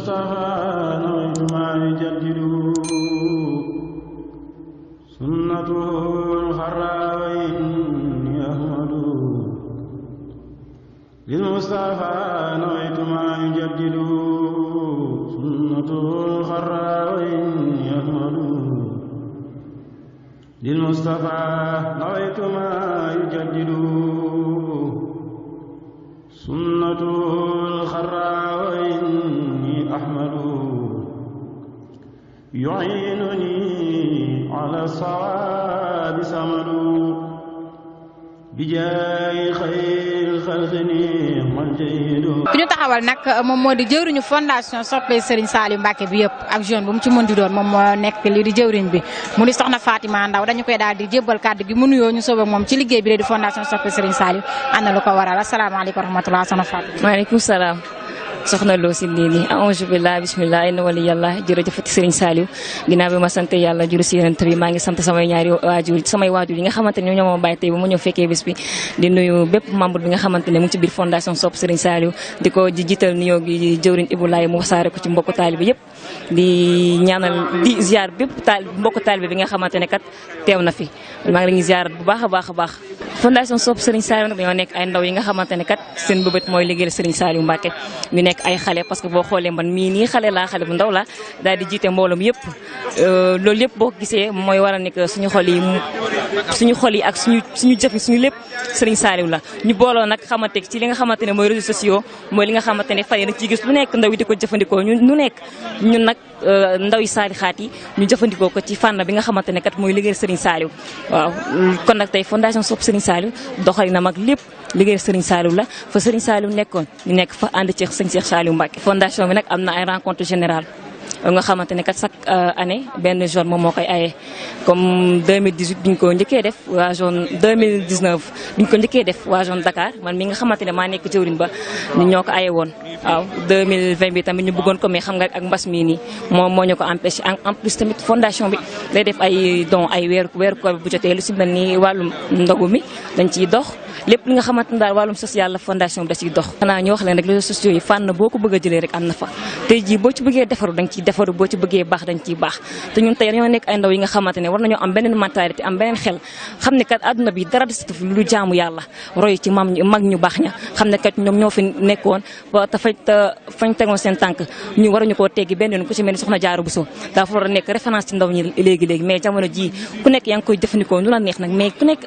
للمصطفى نويت ما يجدد سنته الخرى وإني أحمد للمصطفى نويت ما يجدد سنته الخرى وإني أحمد للمصطفى نويت ما يجدد سنته الخرى وإني أحمد يعينني على الصواب سمد بجاي خير الخلق نعم الجيد. ki ñu taxawal nag moom moo di jëwriñu fondation soppey Serigne Saliou Mbacké bi yëpp ak jeune bu mu ci mën di doon moom moo nekk lii di jëwriñ bi mu di soxna Fatima Ndaw dañu koy daal di jébbal kàddu gi mu nuyoo ñu soobee moom ci liggéey bi la di fondation soppey Serigne Saliou ana lu ko waral asalaamaaleykum wa rahmatulah soxna Fatima. maaleykum salaam. soxna loo si lii nii a'uuzu billahi bismillah inna wali yàlla jërëjëfati Serigne Saliou ginnaaw bi ma sant yàlla juru si yonent bi maa ngi sant samay ñaari waajur yi nga xamante ne ñoo ma bàyyi tey ba mu ñëw fekkee bés bi di nuyu bépp membre bi nga xamante ne mu ngi ci biir fondation sopp Serigne Saliou di ko jiital nuyoo gi jëwriñ Ibou Laye mu wasaare ko ci mbokku taalibe yëpp di ñaanal di ziar bépp mbokku taalibe bi nga xamante ne kat teew na fi maa ngi leen di ziar bu baax a baax a baax fondation sopp Serigne Saliou nag dañoo nekk ay ndaw yi nga xamante ne kat seen bëbët mooy liggéeyal Serigne Saliou Mbacké ñu nekk ay xale parce que boo xoolee man mii nii xale bu ndaw laa daal di jiite mbooloom yëpp loolu yëpp boo ko gisee mooy waral ni que suñu xol yi ak suñu jëf suñu lépp Serigne Saliou la ñu booloo nag xamante ci li nga xamante ne mooy réseaux sociaux mooy li nga xamante ne fay na ci gis lu nekk ndaw yi di ko jëfandikoo ñun nag ndaw yi saalixaat yi ñu jëfandikoo ko ci fànn bi nga xamante ne kat mooy liggéeyal Serigne Saliou waaw kon nag tey fondation sopp Serigne Saliou doxali na mag lépp liggéeyal Serigne Saliou la fa Serigne Saliou nekkoon ñu nekk fa ànd ci sëñ Cheikh Saliou Mbacké fondation bi nag am na ay rencontre générale nga xamante ne kat chaque année benn zone moom moo koy aye comme 2018 duñ ko njëkkee def waa zone 2019 duñ ko njëkkee def waa zone Dakar man mi nga xamante ne maa nekk jëwriñ ba ñu ñoo ko aye woon waaw 2020 bi tamit ñu bëggoon ko mais xam nga ak mbas mii nii moom moo ñu ko empêché en plus tamit fondation bi day def ay don ay weeru koor bu jotee lu si mel ni wàllum ndogu mi dañ ciy dox lépp li nga xamante ne daal wàllum social la fondation bi da ciy dox xanaa ñu wax leen rek réseaux sociaux yi fànn boo ko bëgg a jëlee rek am na fa tey jii boo ci bëggee defaru da nga ciy defaru boo ci bëggee baax dañ ciy baax te ñun tey dañoo nekk ay ndaw yi nga xamante ne war nañoo am beneen mentalité am beneen xel xam ne kat àdduna bi dara desatu fi lu jaamu yàlla roy ci mag ñu baax ña xam ne kat ñoom ñoo fi nekkoon te fañ tegoon seen tànk ñu waruñu koo teggi benn yoon ku ci mel ni soxna Jaara Buso dafa war a nekk référence ci ndaw ñi léegi mais jamono jii ku nekk yaa ngi koy jëfandikoo nu la neex nag mais ku nekk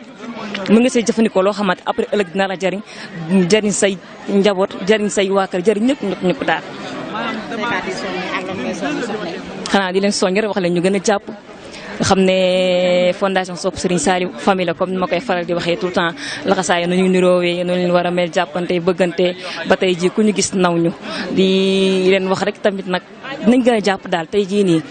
mu ngi say jëfandikoo loo xamante après ëllëg dina la jariñ say njaboot jariñ say waa kër jariñ ñëpp daal xanaa di leen soññ rek wax leen ñu gën a jàpp xam ne fondation sopp Serigne Saliou famille la comme ni ma koy faral di waxee tout le temps laxasaay nu ñu niroowee nu leen war a mel jàppante bëggante ba tey jii ku ñu gis naw ñu di leen wax rek tamit nag dinañ gën a jàpp daal tey jii nii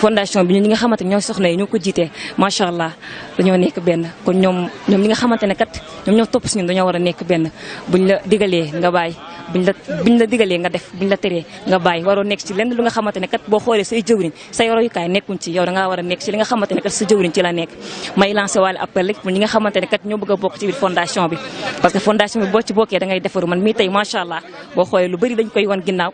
fondation bi ñi nga xamante ne ñoo soxna yi ñoo ko jiitee macha allah dañoo nekk benn kon ñoom ñi nga xamante ne kat ñoom ñoo topp si ñun dañoo war a nekk benn buñ la digalee nga bàyyi buñ la digalee nga def buñ la teree nga bàyyi waroo nekk ci lenn lu nga xamante ne kat boo xoolee say jëwriñ say royukaay nekkuñ ci yow da ngaa war a nekk ci li nga xamante ne kat sa jëwriñ ci la nekk may lancé waale appel rek pour ñi nga xamante ne kat ñoo bëgg a bokk ci biir fondation bi parce que fondation bi boo ci bokkee da ngay defaru man mii tey macha allah boo xoolee lu bëri dañ koy wan ginnaaw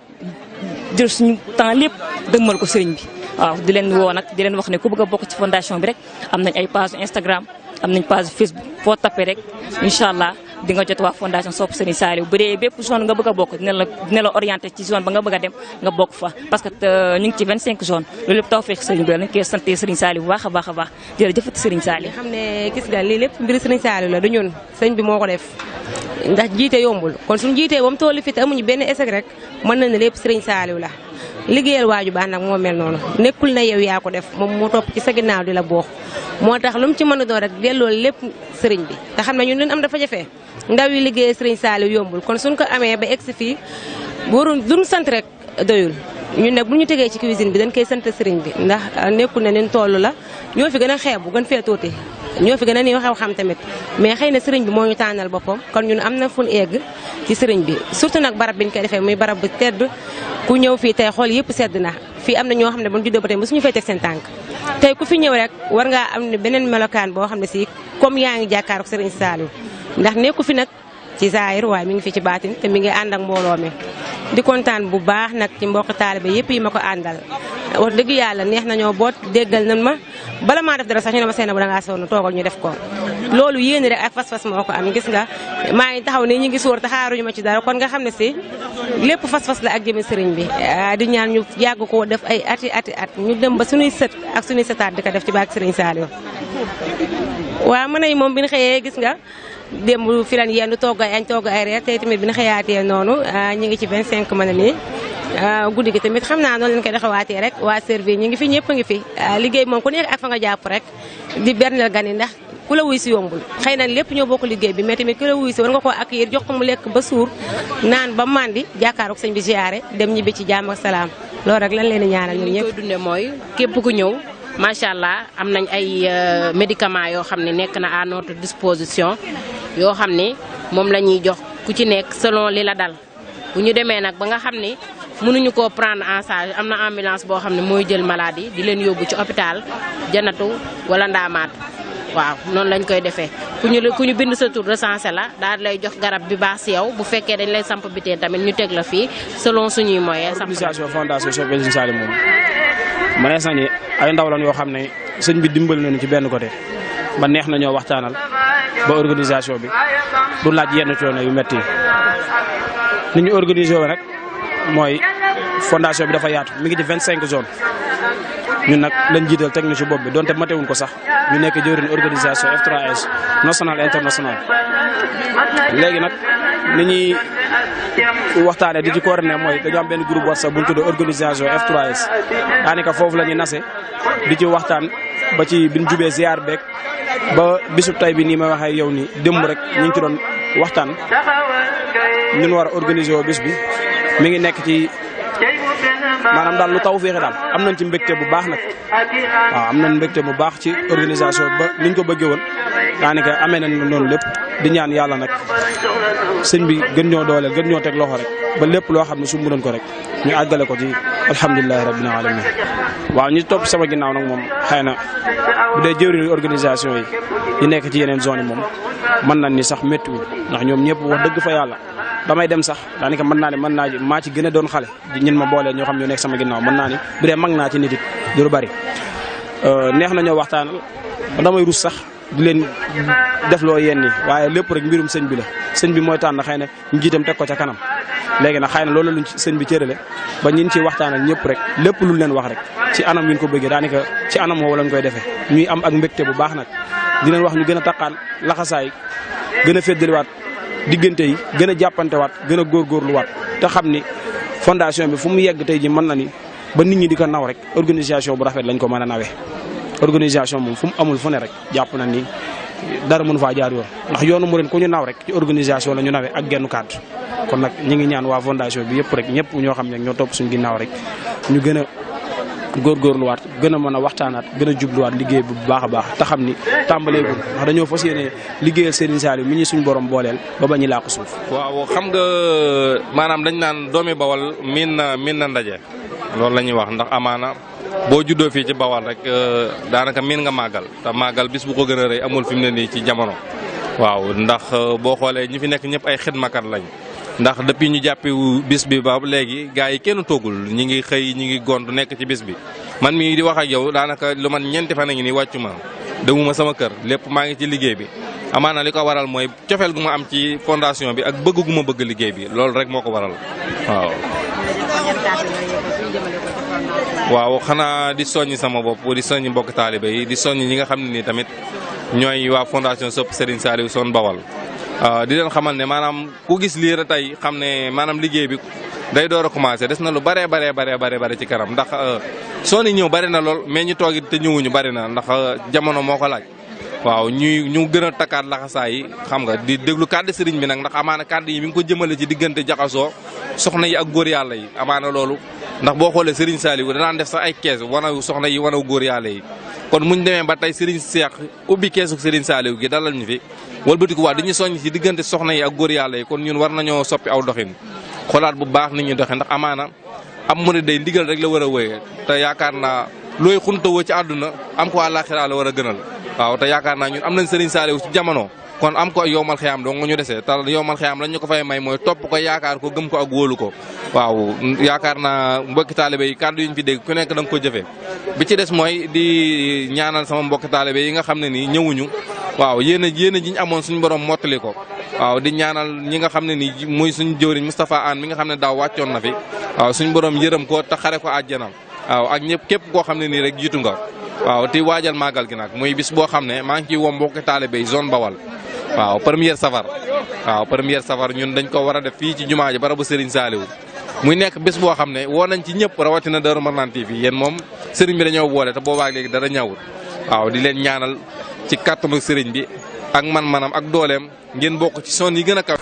jël suñu temps lépp dëgmal ko sëriñ bi waaw di leen woo nag di leen wax ne ku bëgg a bokk ci fondation bi rek am nañ ay page Instagram am nañ page Facebook foo tapé rek incha allah di nga jot waa fondation sopp Serigne Saliou bu dee bépp zone nga bëgg a bokk dina la orienté ci zone ba nga bëgg a dem nga bokk fa parce que ñu ngi ci 25 zones loolu lépp taw feex Serigne bi la nañ koy sant Serigne Saliou bu baax a baax a baax jërëjëfati Serigne Saliou xam ne gis nga lii lépp mbiri Serigne Saliou la du ñun sëñ bi moo ko def ndax jiite yombul kon suñu jiitee ba mu toll fi te amuñu benn échec rek mën na ne lépp Serigne Saliou la liggéeyal waaju baax nag moo mel noonu nekkul na yow yaa ko def moom moo topp ci sa ginnaaw di la boox moo tax lu mu ci mën a doon rek delloo lépp sëriñ bi te xam ne ñun leen am dafa jafe ndaw yi liggéeyal Serigne Saliou yombul kon suñ ko amee ba egsi fii waruñ duñ sant rek doyul ñun nag bu ñu tegee ci cuisine bi dañ koy sant sëriñ bi ndax nekkul ne nen toll la ñoo fi gën a xeebu gën fee tuuti ñoo fi gën a néew xew-xam tamit mais xëy na sëriñ bi moo ñu tànnal boppam kon ñun am na fu ñu egg ci sëriñ bi surtout nag barab bi ñu koy defee muy barab bu tedd ku ñëw fii tey xool yëpp sedd na fii am na ñoo xam ne bu ñu juddoo ba tey mosuñu fay teg seen tànk tey ku fi ñëw rek war ngaa am ne beneen melokaan boo xam ne si comme yaa ngi jàkkaarloog sëriñ Saliou ndax nekku fi nag ci zaahir waaye mi ngi fi ci baatin te mi ngi ànd ak mbooloo mi di kontaan bu baax nag ci mbokk taalibe yëpp yi ma ko àndal wax dëgg yàlla neex nañoo boot déggal nan ma bala maa def dara sax ñu ne ma seen bu da ngaa sonn toogal ñu def ko loolu yéene rek ak fas-fas moo ko am gis nga maa ngi taxaw ne ñu ngi sóor te xaaruñu ma ci dara kon nga xam ne si lépp fas-fas la ak jëme sëriñ bi di ñaan ñu yàgg koo def ay ati at ñu dem ba suñuy sët ak suñuy sëtaat di ko def ci baak sëriñ Saliou waaw mën nañ moom bi ñu xëyee gis nga démb fi lan yendu togg ay añ togg ay reer tey tamit bi ñu xëyaatee noonu ñu ngi ci 25 mën a nii guddi gi tamit xam naa noonu leen koy doxawaatee rek waa service ñu ngi fi ñëpp a ngi fi liggéey moom ku nekk ak fa nga jàpp rek di bernel gan yi ndax ku la wuy si yombul xëy na lépp ñoo bokk liggéey bi mais tamit ku la wuy si war nga koo accueillir jox ko mu lekk ba suur naan ba mandi jàkkaaroog sëñ bi ziyaare dem ñibbi ci jàmm ak salaam loolu rek lan leen di ñaanal ñun ñëpp. koy dunde mooy képp ku ñëw macha allah am nañ ay médicaments yoo xam ne nekk na à notre disposition yoo xam ne moom la ñuy jox ku ci nekk selon li la dal bu ñu demee nag ba nga xam ne mënuñu koo prendre en charge am na ambulance boo xam ne mooy jël maladie di leen yóbbu ci hôpital Janatu wala Ndaamaat waaw noonu lañ koy defee ku ñu bind sa tur recensé la daal di lay jox garab bi baax si yow bu fekkee dañ lay samp bitee tamit ñu teg la fii selon suñuy moyens. organisation fondation Sope Serigne Saliou moom mënees na ni ay ndaw lañ yoo xam ne sëñ bi dimbali nañu ci benn côté ba neex na ñoo waxtaanal ba organisation bi du laaj yenn coono yu métti ni ñu organisé woon rek mooy fondation bi dafa yaatu mi ngi ci 25 zones ñun nag lañ jiital teg na ci bopp bi donte matewuñ ko sax ñu nekk jëwriñ organisation F3S national international léegi nag ni ñuy waxtaanee di ci coordonné mooy dañu am benn groupe WhatsApp bu ñu tuddee organisation F3S daanaka foofu la ñuy nase di ci waxtaan ba ci biñ jubee ziar beeg ba bisub tay bi nii may waxee yow nii démb rek ñu ngi ci doon waxtaan ñun war a organiser woo bis bi mi ngi nekk ci maanaam daal lu taw féexe daal am nañ ci mbégte bu baax nag waaw am nañ mbégte bu baax ci organisation ba niñ ko bëggee woon daanaka amee nañ noonu lépp di ñaan yàlla nag sëñ bi gën ñoo dooleel gën ñoo teg loxo rek ba lépp loo xam ne sumb nañ ko rek ñu àggale ko ci alhamdulilahi rabbil alamin waaw ñi topp sama ginnaaw nag moom xëy na bu dee jëwriñu organisation yi nekk ci yeneen zone yi moom mën nañ ni sax méttiwul ndax ñoom ñëpp wax dëgg fa yàlla damay dem sax daanaka mën naa maa ci gën a doon xale ñin ma boolee ñoo xam ñoo nekk sama ginnaaw mën naa ni bu dee mag naa ci nit it du lu bari neex na ñoo waxtaanal damay rus sax di leen def loo yenn waaye lépp rek mbirum sëñ bi la sëñ bi mooy tànn xëy na njiitam teg ko ca kanam léegi nag xëy na loolu luñ sëñ bi cërale ba ñin ci waxtaanal ñëpp rek lépp lu leen wax rek ci anam yu ñu ko bëggee daanaka ci anam woo lañ koy defee ñuy am ak mbégte bu baax nag di leen wax ñu gën a taqaan laxasaay gën a féddaliwaat diggante yi gën a jàppantewaat gën a góorgóorluwaat te xam ni fondation bi fu mu yegg tey ji mën na ni ba nit ñi di ko naw rek organisation bu rafet lañ ko mën a nawee organisation moom fu mu amul fu ne rek jàpp na ni dara mënu faa jaar yoon ndax yoonu mu ren ku ñu naw rek ci organisation la ñu nawee ak genn kàddu kon nag ñi ngi ñaan waa fondation bi yëpp rek ñëpp ñoo xam ne ñoo topp suñu ginnaaw rek ñu gën a góorgóorluwaat gën a mën a waxtaanaat gën a jubluwaat liggéey bu baax a baax te xam ni tàmbaleegul ndax dañoo fas yéene liggéeyal Serigne Saliou mi ñu suñu borom booleel ba bañu laa ko suuf. waaw xam nga maanaam dañ naan doomi Bawal miin na ndaje loolu la ñuy wax ndax amaana boo juddoo fii ci Bawal rek daanaka miin nga màggal te màggal bis bu ko gën a rëy amul fi mu ne nii ci jamono. waaw ndax boo xoolee ñi fi nekk ñëpp ay xidmakat lañ. ndax depuis ñu jàppi bis bi ba léegi gars yi kenn toogul ñi ngi xëy ñi ngi gont nekk ci bis bi man mii di wax ak yow daanaka lu man ñeenti fan a ngi nii wàccu ma demuma sama kër lépp maa ngi ci liggéey bi amaana li ko waral mooy cofeel gu ma am ci fondation bi ak bëgg gu ma bëgg liggéey bi loolu rek moo ko waral waaw xanaa di soññi sama bopp di soññi mbokk taalibe yi di soññi ñi nga xam ne nii tamit ñooy waa fondation Sope Serigne Saliou Son Bawal di leen xamal ne maanaam ku gis lii rek tey xam ne maanaam liggéey bi day door a commencé des na lu bare ci kanam ndax soo ni ñëw bari na lool mais ñu toog te ñëwuñu bari na ndax jamono moo ko laaj. waaw ñu gën a takkaat laxasaay yi xam nga di déglu kàddu sëriñ bi nag ndax amaana kàddu yi mi ngi ko jëmale ci diggante jaxasoo soxna yi ak góor yàlla yi amaana loolu ndax boo xoolee Serigne Saliou danaan def sax ay kees wanaw soxna yi wanaw góor yàlla yi kon muñ demee ba tey Serigne Cheikh ubbi keesu Serigne Saliou gi dalal ñu fi walbatiku waa dañuy soññ ci diggante soxna yi ak góor yàlla yi kon ñun war nañoo soppi aw doxin xoolaat bu baax nit ñi doxee ndax amaana am murid day ndigal rek la war a wéyee te yaakaar naa looy xuntawoo ci àdduna am ko àllaaxira la war a gënal waaw te yaakaar naa ñun am nañ Serigne Saliou ci jamono kon am ko yowmal xiyaam dong nga ñu desee te yowmal xiyaam lañ ñu ko fay may mooy topp ko yaakaar ko gëm ko ak wóolu ko waaw yaakaar naa mbokki taalibe yi kàddu yi ñu fi dégg ku nekk da nga ko jëfee bi ci des mooy di ñaanal sama mbokki taalibe yi nga xam ne nii ñëwuñu waaw yéen a ji ñu amoon suñu borom mottali ko waaw di ñaanal ñi nga xam ne nii muy suñu jëwriñ Moustapha Anne mi nga xam ne daaw wàccoon na fi waaw suñu borom yërëm ko te xare ko àjjana waaw ak ñëpp képp koo xam ne nii rek jiitu nga waaw te waajal màggal gi nag muy bis boo xam ne maa ngi ciy woo mbokki taalibe yi zone Bawal waaw première safar ñun dañ ko war a def fii ci jumaa ji barabu Serigne Saliou muy nekk bés boo xam ne woo nañ ci ñëpp rawatina Darou Marnane TV yéen moom Serigne bi dañoo boole te boobaak léegi dara ñawut waaw di leen ñaanal ci kàttanu Serigne bi ak man-manam ak dooleem ngeen bokk ci son yi gën a kaw